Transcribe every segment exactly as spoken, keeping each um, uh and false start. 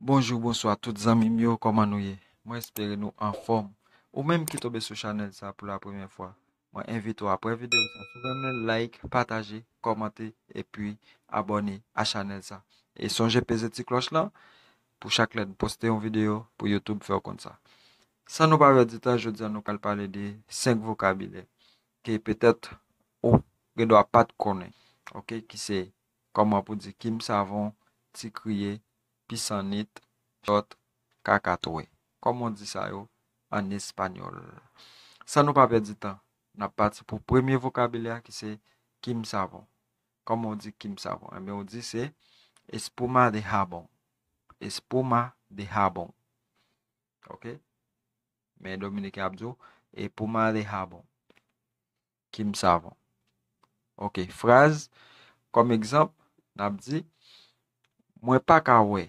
Bonjou, bonswa tout zanmi m yo, kòman nou ye? Mwen espere nou anfòm. Ou menm ki tonbe sou chanèl sa pou la premyè fwa, mwen envite w apre videyo sa, si w renmen, like, pataje, kòmante, epi abòne a chanèl sa. E sonje peze ti klòch lan pou chak lè n poste yon videyo pou YouTube fè w konn sa. San nou pa pèdi tan, jodi a nou pral pale de senk vokabilè ke petèt ou gen dwa pa t konnen, oke, ki se kòman pou di kimsavon, ti kriye, pisannit, chòt, kakatwè. Kòman w di sa yo an espanyòl? San nou pa pèdi tan, n ap pati pou premye vokabilè a ki se kimsavon. Kòman w di kimsavon? Enben, w di se espuma de jabón. Espuma de jabón. Oke? Men Dominiken ap di w espuma de jabón. Kimsavon. Oke, fraz, kòm egzanp, n ap di, mwen pa ka wè.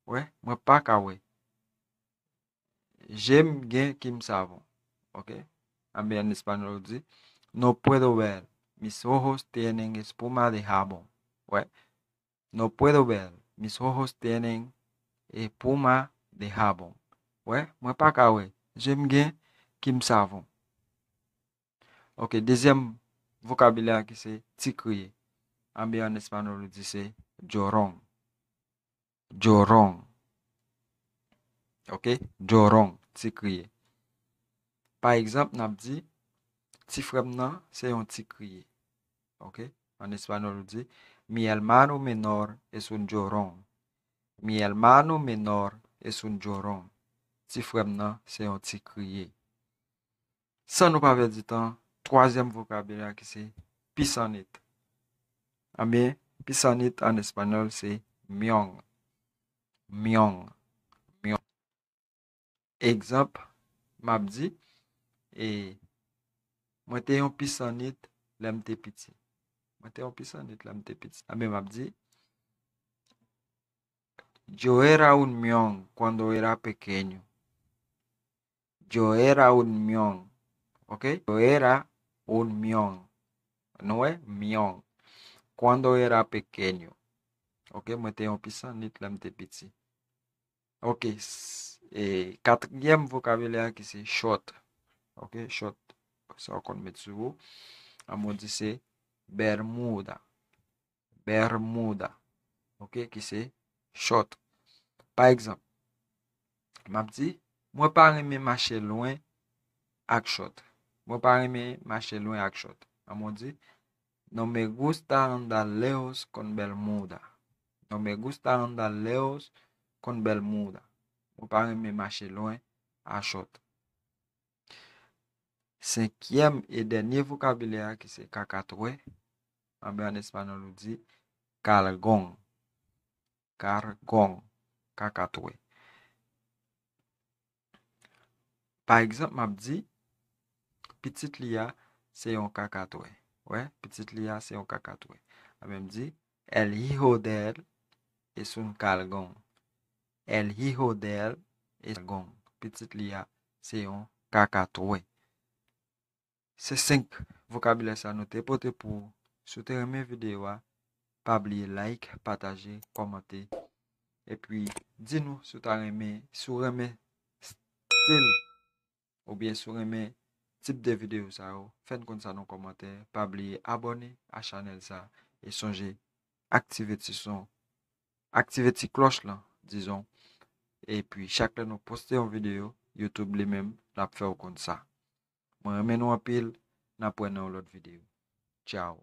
Wè, mwen pa ka wè. Je m gen kimsavon. Oke? Anben an espanyòl ou di, no puedo ver, mis ojos tienen espuma de jabón. Wè, no puedo ver, mis ojos tienen espuma de jabón. Wè, mwen pa ka wè. Je m gen kimsavon. Oke, dezyèm vokabilè a ki se ti kriye. Anben an espanyòl ou di se llorón. Llorón. Oke, llorón, ti kriye. Pa egzanp, n ap di, ti frè m nan se yon ti kriye. Oke? An espanyòl ou di, mi hermano menor es un llorón. Mi hermano menor es un llorón. Ti frè m nan se yon ti kriye. San nou pa pèdi tan, twazyèm vokabilè a ki se pisannit. Anben, pisannit an espanyòl se miong. Miong. Miong. Egzanp, m ap di, e, mwen te yon pisannit lè m te piti. Mwen te yon pisannit lè m te piti. Anben, m ap di, yo era un miong cuando era pequeño. Yo era un miong. Oke? Yo era un miong. Nou wè? Miong. Cuando era pequeño. Oke? Mwen te yon pisannit lè m te piti. Oke, s- e katriyèm vokabilè a ki se chòt. Oke, chòt. Sa w konn met sou ou. Anben w di se bermuda. Bermuda. Oke, ki se chòt. Pa egzanp, m ap di, mwen pa renmen mache lwen ak chòt. Mwen pa renmen mache lwen ak chòt. Anben w di, no me gusta andar lejos con bermuda. No me gusta andar lejos con bermuda. Mwen pa renmen mache lwen a chòt. Senkyèm e dènye vokabilè a ki se kakatwè. Anben an espanyòl ou di cargón. Cargón. Kakatwè. Pa egzanp, m ap di, pitit li a se yon kakatwè. Wè, pitit li a se yon kakatwè. Anben m di, el hijo de él es un cargón. El hijo de él es un cargón. Pitit li a se yon kakatwè. Se senk vokabilè sa nou te pote pou ou. Si w te renmen videyo a, pa bliye like, pataje, kòmante. Epi, di nou si w ta renmen, si w renmen stil, oubyen si w renmen tip de videyo sa yo, fè n konn sa nan kòmantè. Pa bliye abòne a chanèl sa e sonje aktive ti son, aktive ti klòch lan, dizon. Epi, chak lè nou poste yon videyo, YouTube li menm, l ap fè w konn sa. Mwen renmen nou anpil, n ap wè nan yon lòt videyo. Tchao.